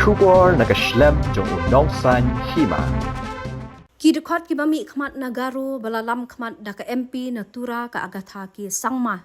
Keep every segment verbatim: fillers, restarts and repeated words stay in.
Khubor na ka shlem jong u nongsaiñ hima. Ki dkhot kiba mih khmat na Garo ba la lam khmat da ka M P na Tura ka Agatha K Sangma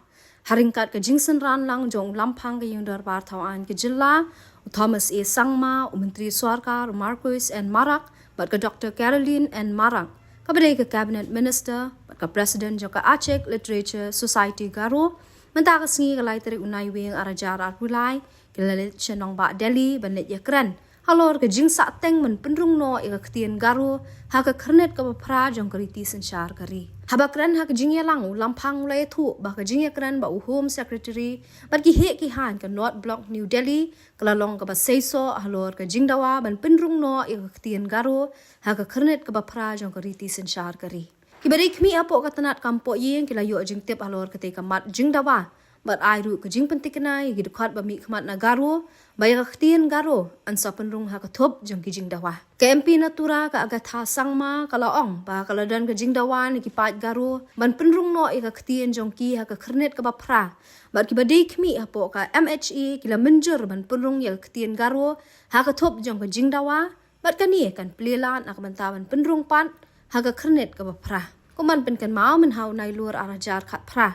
ha ryngkat ka jingsynran lang jong u Lamphang ka Ïingdorbar Thawaiñ ka Jylla, u Thomas A Sangma, u Myntri Sorkar, u Marcuise N Marak, bad ka Doctor Caroline N Marak, kaba dei ka Cabinet Minister bad ka President jong ka Achik Literature Society Garo. Mynta ka sngi, ka lai tarik u Naiwieng ar hajar arphew lai, ki la leit sha nongbah Delhi ban leit ïakren halor ka jingsahteng ban pynrung noh ïa ka ktien Garo ha ka khyrnit kaba phra jong ka riti synshar ka ri. Haba kren ha ka jingïalang, u Lamphang u la ïathuh ba ka jingïakren bad u Home Secretary bad ki heh ki haiñ ka North Block New Delhi ka la long kaba seisoh halor ka jingdawa ban pynrung noh ïa ka ktien Garo ha ka khyrnit kaba phra jong ka riti synshar ka ri. Kiba dei khmih hapoh ka tnat kam pohïing ki la ïoh jingtip halor katei ka mat jingdawa bad ai ruh ka jingpyntikna ïa ki dkhot ba mih khmat na Garo ba ïa ka ktien Garo yn sa pynrung ha ka thup jong ki jingdawa. Ka M P na Tura ka Agatha Sangma ka la ong ba ka la don ka jingdawa na ki paid Garo ban pynrung noh ïa ka ktien jong ki ha ka khyrnit kaba phra, bad kiba dei khmih hapoh ka M H A ki la mynjur ban pynrung ïa ka ktien Garo ha ka thup jong ka jingdawa, bad kane kan plie lad na ka bynta ban pynrung pat ha ka khyrnit kaba phra. Kum ban pynkynmaw, mynha u Nailur ar hajar khatphra,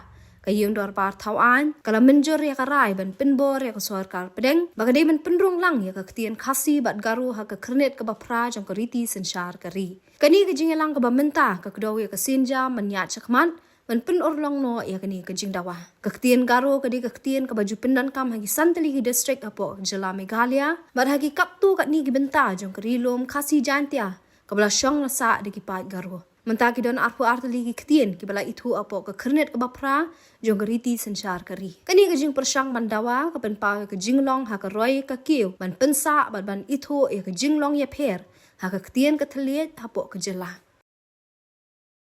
ka Ïingdorbar Thawaiñ ka la mynjur ïa ka rai ban pynbor ïa ka sorkar pdeng ba ka dei ban pynrung lang ïa ka ktien Khasi bad Garo ha ka khyrnit kaba phra jong ka riti synshar ka ri. Kane ka jingïalang kaba mynta ka kdew ïa ka sienjam ban ïaid shakhmat ban pynurlong noh ïa kane ka jingdawa. Ka ktien Garo ka dei ka ktien kaba ju pyndonkam ha ki san tylli ki district hapoh ka jylla Meghalaya bad ha ki katto katne ki bynta jong ka Ri Lum Khasi Jaiñtia kaba la shong la sah da ki paid Garo. Mynta ki don arphew ar tylli ki ktien kiba la ithuh hapoh ka khyrnit kaba phra jong ka riti synshar ka ri. Kane ka jingpyrshang ban dawa ka pynpaw ïa ka jinglong ha ka roi ka kiew ban pynsah bad ban ithuh ïa ka jinglong ïapher ha ka ktien ka thylliej hapoh ka jylla.